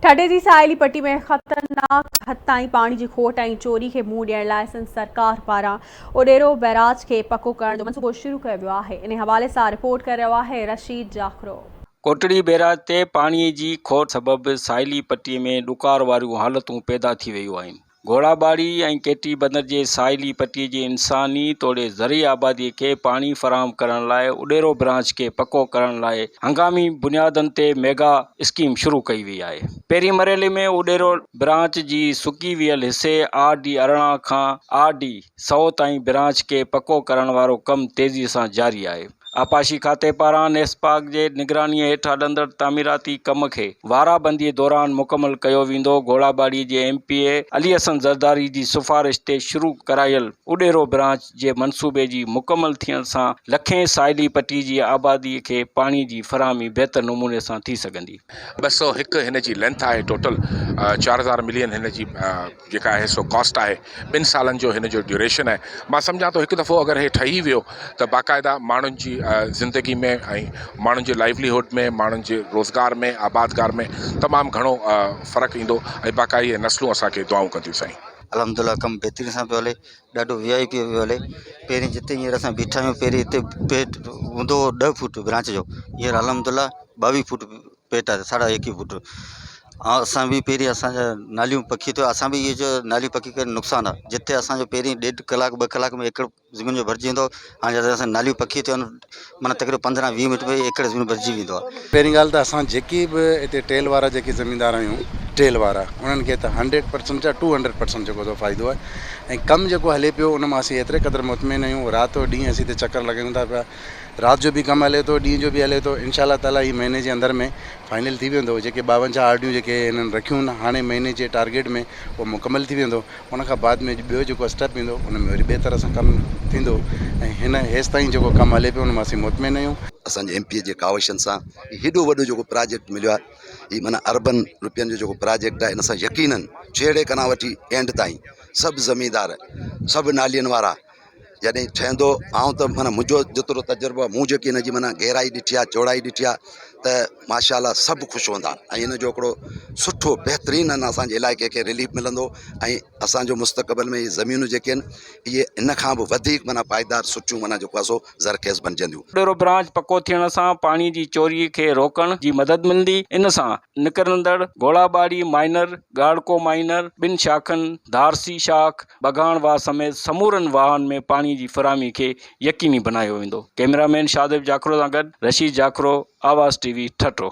ٺٽي جي ساحلي پٽي ۾ خطرناڪ حد تائين پاڻي جي کوٽ ۽ چوري کي منهن ڏيڻ لاء سنڌ سرڪار پاران اڏيرو بئراج کي پڪو ڪرڻ جو منصوبو شروع ڪيو ويو آهي. انهي حوالي سان رپورٽ ڪري رهيو آهي رشيد جاکرو. ڪوٽڙي بئراج تي پاڻي جي کوٽ سبب ساحلي پٽي ۾ ڏڪار واريون حالتون پيدا ٿي ويون آهن. گهوڙاٻاڙي ۽ ڪيٽي بندر جي ساحلي پٽي جي انساني توڙي زرعي آبادي کي پاڻي فراهم ڪرڻ لاء اڏيرو برانچ کي پڪو ڪرڻ لاء هنگامي بنيادن تي ميگا اسڪيم شروع ڪئي وئي آهي. پهرين مرحلي ۾ اڏيرو برانچ جي سڪي ويل حصي آر ڊي 18 کان آر ڊي 100 تائين برانچ کي پڪو ڪرڻ وارو ڪم تيزي سان جاري آهي. آبپاشي کاتي پاران نيسپاڪ جي نگرانيء هيٺ هلندڙ تعميراتي ڪم کي وارابنديء دوران مڪمل ڪيو ويندو. گهوڙاٻاڙي جي M P A Ali Hassan Zardari جي سفارش تي شروع ڪرايل اڏيرو برانچ جي منصوبي جي مڪمل ٿيڻ سان لکين ساحلي پٽي جي آبادي کي پاڻي جي فراهمي بهتر نموني سان ٿي سگهندي. 201 هن جي لينٿ آهي ٽوٽل 4000 ملين هن جي جيڪا آهي سو ڪاسٽ آهي ٻن سالن جو هن جو ڊيوريشن آهي مان سمجهان ٿو هڪ دفعو اگر هي ٺهي ويو ته باقاعده ماڻهن جي زندگي ۾ ۽ ماڻهن جي لائيولي هوڊ ۾ ماڻهن جي روزگار ۾ آبادگار ۾ تمام گهڻو فرق ايندو ۽ باقاعي اهي نسلون اسان کي دعائون ڪنديون سائين. الحمد الله ڪم بهترين سان پيو هلي ڏاڍو وي آء پي پيو هلي پهرين جتي هينئر اسان بيٺا آهيون پهرين هتي پيٽ هوندو هو ڏهه فوٽ برانچ جو هينئر الحمد الله 22 فوٽ پيٽ آهي ساڍا ايڪيهه فوٽ ۽ اسان به پهرين اسانجا ناليون پڪي ٿيو اسان به اهو جو ناليون پڪي ڪري نقصان آهي جتي اسانجو پهرين ڏيڍ ڪلاڪ ٻه ڪلاڪ ۾ ايڪڙ زمين جو ڀرجي ويندو هو هاڻي جتي اسان ناليون پڪي ٿيون آهن معنيٰ تقريبن 15 20 منٽ ۾ ايڪڙ زمين ڀرجي ويندو آهي. پهرين ڳالهه ته اسان جيڪي به هتي ٽيل وارا جيڪي زميندار آهيون ٽيل وارا انهن کي ته هنڊريڊ پرسنٽ يا ٽو هنڊريڊ پرسنٽ جيڪو سو فائدو آهي ۽ ڪم جيڪو هلي پيو ان مان اسين ايتري قدر مطمئن آهيون رات ڏينهن اسين هتي چڪر لڳايون ٿا پيا رات جو به ڪم هلي ٿو ڏينهن جو به هلي ٿو انشاء الله تعالي هي مهيني جي اندر ۾ فائنل ٿي ويندو جيڪي 52 آر ڊيون جيڪي هنن رکيون آهن هاڻي مهيني جي ٽارگيٽ ۾ اهو مڪمل ٿي ويندو ان کان بعد ۾ ٻيو جيڪو اسٽيپ ايندو ان ۾ وري ٻئي طرح سان ڪم ٿيندو ۽ هن هيستائين جيڪو ڪم هلي پيو ان مان اسين مطمئن آهيون. اسان جي ايم پي اي جي ڪاوشن سان هيڏو وڏو جيڪو پراجيڪٽ مليو آهي هي معنيٰ اربن روپين جو جيڪو پراجيڪٽ آهي ان سان يقينن ڇيڙي کان وٺي اينڊ تائين سڀ زميندار سڀ نالين وارا جڏهن ٺهندو آئون ته معنيٰ منهنجو جيترو تجربو آهي مون جيڪي هن جي معنيٰ گهرائي ڏٺي آهي چوڙائي ڏٺي آهي ته ماشاء الله سڀ خوش هوندا ۽ هن جو هڪڙو سٺو بهترين ان اسانجي علائقي کي رليف ملندو ۽ اسانجو مستقبل ۾ اهي زمينون جيڪي آهن اهي ان کان به وڌيڪ معنيٰ پائيدار سٺيون معنيٰ جيڪو آهي سو زرخيز بنجنديون. ڏورو برانچ پڪو ٿيڻ سان پاڻي جي چوري کي روڪڻ جي مدد ملندي، ان سان نڪرندڙ گهوڙاٻاڙي مائنر، ڳاڙهڪو مائنر، ٻن شاخن، ڌارسي شاخ، ٻگهاڻ واهه سميت سمورن واهن ۾ پاڻي جي فراهمي کي يقيني بنايو ويندو. ڪئميرا مين شاهزيب جاکرو سان گڏ رشيد جاکرو، آواز ٽي وي، ٺٽو.